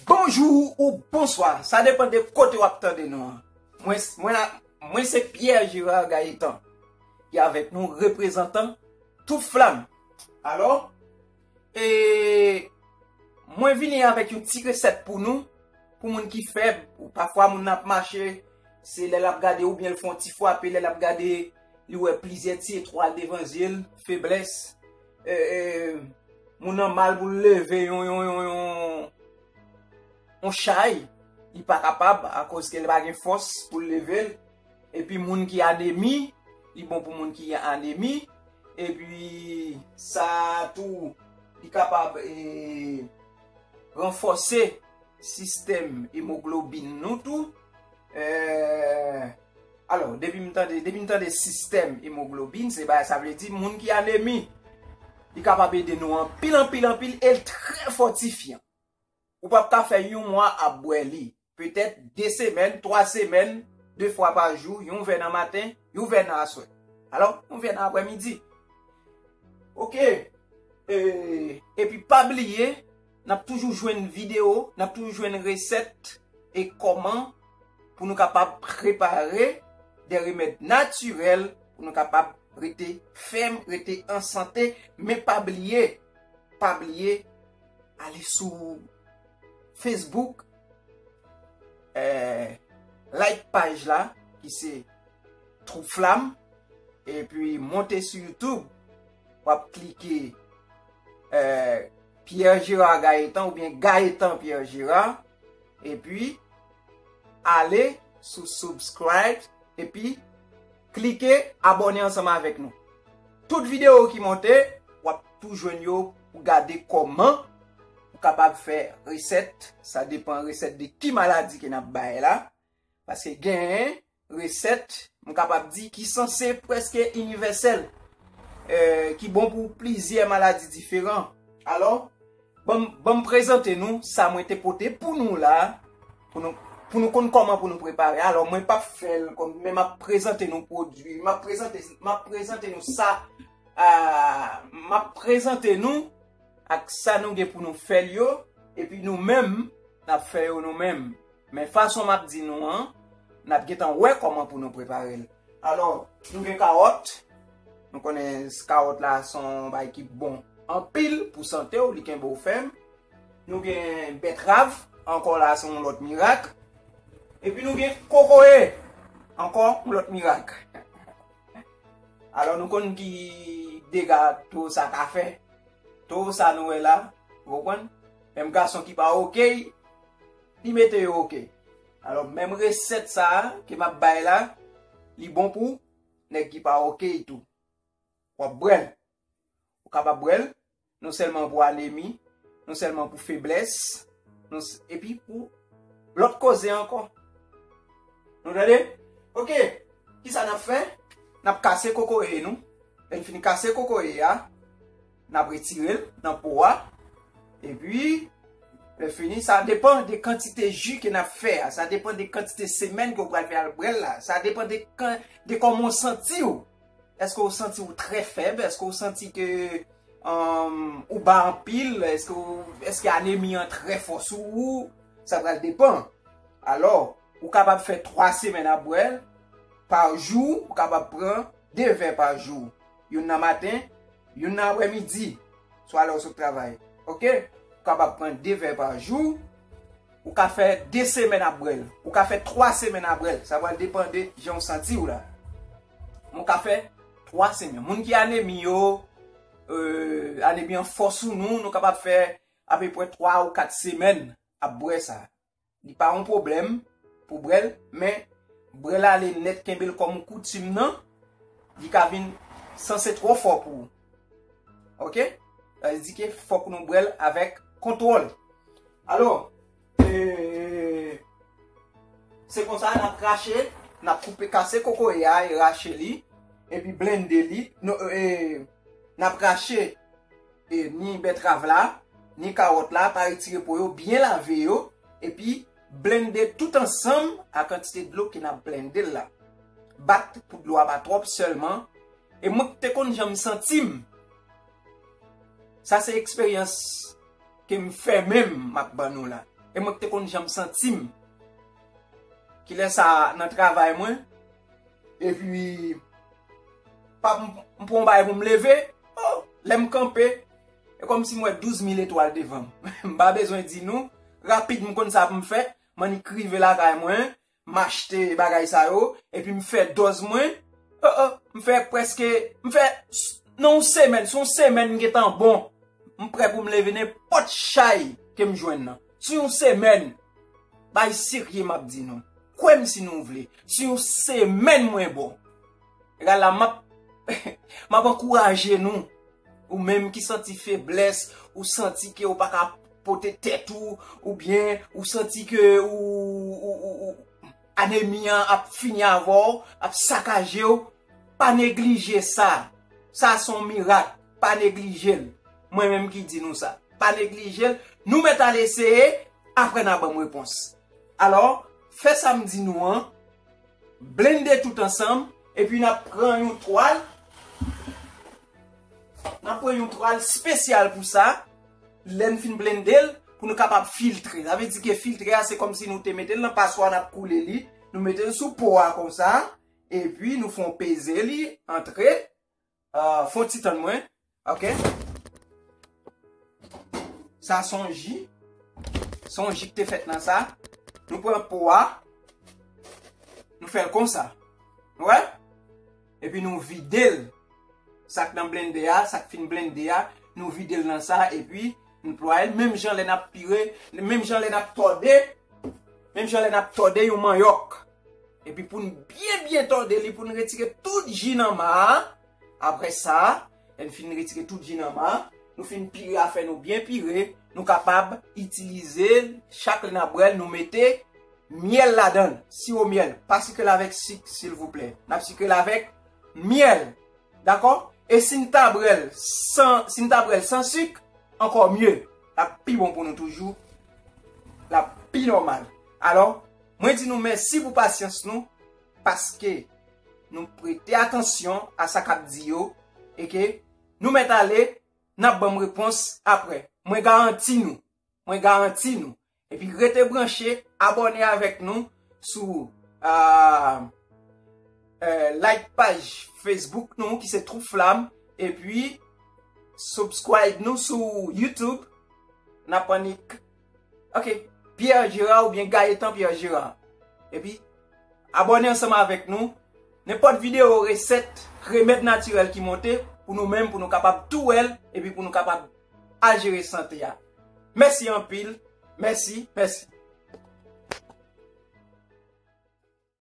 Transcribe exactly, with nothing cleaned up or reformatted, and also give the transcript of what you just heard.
Bonjou ou bonswa, sa depann de kote w ap tande nou an. Mwen, mwen, la, mwen se Pierre Gérard Gaétan, ki avèk nou, reprezantan Tout Flam. Alò, e, mwen vini avèk yon ti resèt pou nou, pou moun ki fèb, ou pafwa moun nan ap mache, se lè l ap gade oubyen l fè yon ti frape, lè l ap gade, li wè plizyè ti etwal devan zye l, feblès. E, e, moun nan mal pou l leve yon, yon, yon, yon, yon chay, li pa kapab akoz ke li pa gen fòs pou l leve l. Epi moun ki anemi, li bon pou moun ki anemi. Epi sa tou, li kapab, e, ranfòse sistèm emoglobin nou tou. E, alò, depi m tande, depi m tande sistèm emoglobin, se bagay sa vle di moun ki anemi. Li kapab ede nou anpil, anpil, anpil, e l trè fòtifyan. Ou p ap ka fè yon mwa ap bwè li. Petèt de semèn, twa semèn, de fwa pa jou, yon vè nan maten, yon vè nan aswè. Alò, yon vè nan aprèmidi. Oke. E, epi pa bliye, n ap toujou jwenn videyo, n ap toujou jwenn resèt e kòman pou nou kapab prepare de remèd natirèl, pou nou kapab rete fèm, rete an sante, men pa bliye, pa bliye, ale sou Facebook, eh, like paj la, ki se Troup Flam, epi monte sou YouTube, w ap klike, eh, Pierre Gérard Gaétan oubyen Gaétan Pierre Gérard, epi ale sou subscribe, epi klike abòne ansanm avèk nou. Tout videyo ki monte, w ap tou jwenn yo pou gade kòman ou kapab fè resèt. Sa depann resèt de ki maladi ke n ap bay la. Paske gen resèt, m kapab di, ki sanse prèske inivèsèl, eh, ki bon pou plizyè maladi diferan. Alò, ban m, ban m prezante nou sa mwen te pote pou nou la, pou nou, pou nou konn kòman pou nou prepare. Alò, mwen p ap fè l kòm, men m ap prezante nou pwodui, m ap prezante, m ap prezante nou sa, ah, m ap prezante nou ak sa nou gen pou nou fè l yo, epi nou menm, n ap fè yo nou menm. Men fason m ap di nou an, n ap gentan wè kòman pou nou prepare l. Alò, nou gen kawòt. Nou konnen kawòt la se yon bagay ki bon anpil pou sante w, li kenbe w fèm. Nou gen bètrav, ankò la se yon lòt mirak. Epi nou gen kokoye, ankò yon lòt mirak. Alò nou konn ki dega towo sa ka fè. Towo sa nou wè la, ou konprann? Menm gason ki pa okey, li mete yo okey. Alò, menm resèt sa a ke m ap bay la, li bon pou nèg ki pa okey tou. W ap bwè l. Ou kapab bwè l, non sèlman pou anemi, non sèlman pou feblès, non s-, epi pou lòt koze ankò. Nou tande? Oke. Kisa n ap fè? N ap kase kokoye nou. Lè n fin kase kokoye a, n ap retire l nan po a. Epi, lè fini, sa depann de kantite ji ke n ap fè a. Sa depann de kantite semèn ke w pral fè al bwè l la. Sa depann de kan-, de kòman w santi w. Èske w santi w trè fèb? Èske w santi ke, um, ou ba anpil? Èske w, èske anemi an trè fò sou ou? Sa pral depann. Alò, ou kapab fè twa semèn ap bwè l pa jou, ou kapab pran de vè pa jou. Youn nan maten, youn nan aprèmidi, swa lè w sot travay. Oke? Ou kapab pran de vè pa jou, ou ka fè de semèn ap bwè l, ou ka fè twa semèn ap bwè l. Sa pral depann de jan w santi w la. Men w ka fè twa semèn. Moun ki anemi yo, euh, anemi an fò sou nou, nou kapab fè apeprè twa ou kat semèn ap bwè sa. Li pa yon pwoblèm pou bwè l, men bwè l ale nèt, kenbe l kòm koutim nan, li ka vin sanse twò fò pou ou. Oke? Sa vle di ke fòk nou bwè l avèk kontwòl. Alò, e, se konsa n ap rache, n ap koupe, kase kokoye a e rache li, epi blende li. Nou, e, n ap rache e, ni bètrav la, ni kawòt la, pa retire po yo, byen lave yo, epi blende tout ansanm a kantite dlo ke n ap blende l la. Bat pou dlo a pa twòp sèlman. E mwen te konn jan m santi m. Sa se eksperyans ke m fè menm m ap ban nou la. E mwen ki te konn jan m santi m. Kilè sa nan travay mwen. Epi, pap, m, m pran yon bagay pou m leve. Oh, lè m kanpe, e kòmsi m wè douz mil etwal devan m. M pa bezwen di nou, rapid m konn sa pou m fè. M annik rive lakay mwen, m achte bagay sa yo, epi m fè dòz mwen. Oh, oh, m fè prèske, m fè s-, nan yon semèn, sou yon semèn m gentan bon. M prè pou m leve nenpòt chay ke m jwenn nan. Sou yon semèn, bay serye m ap di nou. Kwè m si nou vle. Sou yon semèn mwen bon. Egal la, m ap, m ap ankouraje nou. Ou menm ki santi feblès, ou santi ke ou pa ka pote tèt ou, oubyen ou santi ke ou, ou, ou, ou, anemi an ap fini avè w, ap sakaje w, pa neglije sa. Sa se yon mirak, pa neglije l. Mwen menm ki di nou sa. Pa neglije l. Nou mèt al eseye, apre n a ban m repons. Alò, fè sa m di nou an, blende tout ansanm, epi n ap pran yon twal, n ap pran yon twal espesyal pou sa, lè n fin blende l, pou nou kapab filtre. Sa vle di ke filtre a, se kòmsi nou te mete l nan paswa, n ap koule li, nou mete l sou po a konsa, epi nou fè yon peze li, antre, ah, fè yon ti tann mwen, ok? Sa se yon ji, se yon ji ki te fèt nan sa, nou pran po a, nou fè l konsa, nou wè? Epi nou vide l, sa k nan blende a, sa k fin blende a, nou vide l nan sa, epi nou plwaye l, menm jan lè n ap pire, menm jan lè n ap tòde, menm jan lè n ap tòde yon manyòk. Epi pou n byen, byen tòde li, pou n retire tout ji nan ma a. Apre sa, lè n fin retire tout ji nan ma a, nou fin pire afè nou byen pire, nou kapab itilize l, chak lè n ap bwè l, nou mete myèl ladan l, siwo myèl. Pa sikre l avèk sik, silvouplè. N ap sikre l avèk myèl. Dakò? E si n ta bwè l san, si n ta bwè l san sik, ankò mye. L ap pi bon pou nou toujou. L ap pi nòmal. Alò, mwen di nou mèsi pou pasyans nou, paske nou prete atansyon a sa k ap di yo, e ke nou mèt ale, n ap ban m repons apre. Mwen garanti nou, mwen garanti nou. Epi rete branche, abòne avèk nou sou, ah, eh, like paj Facebook nou ki se Trou Flam, epi subscribe nou sou YouTube. N ap annik, ok, Pierre Gérard oubyen Gaëtan Pierre Gérard. Epi abòne ansanm avèk nou. Nenpòt videyo resèt, remèd natirèl ki monte, pou nou menm, pou nou kapab tou wè l, epi pou nou kapab al jere sante a. Mèsi anpil. Mèsi, mèsi.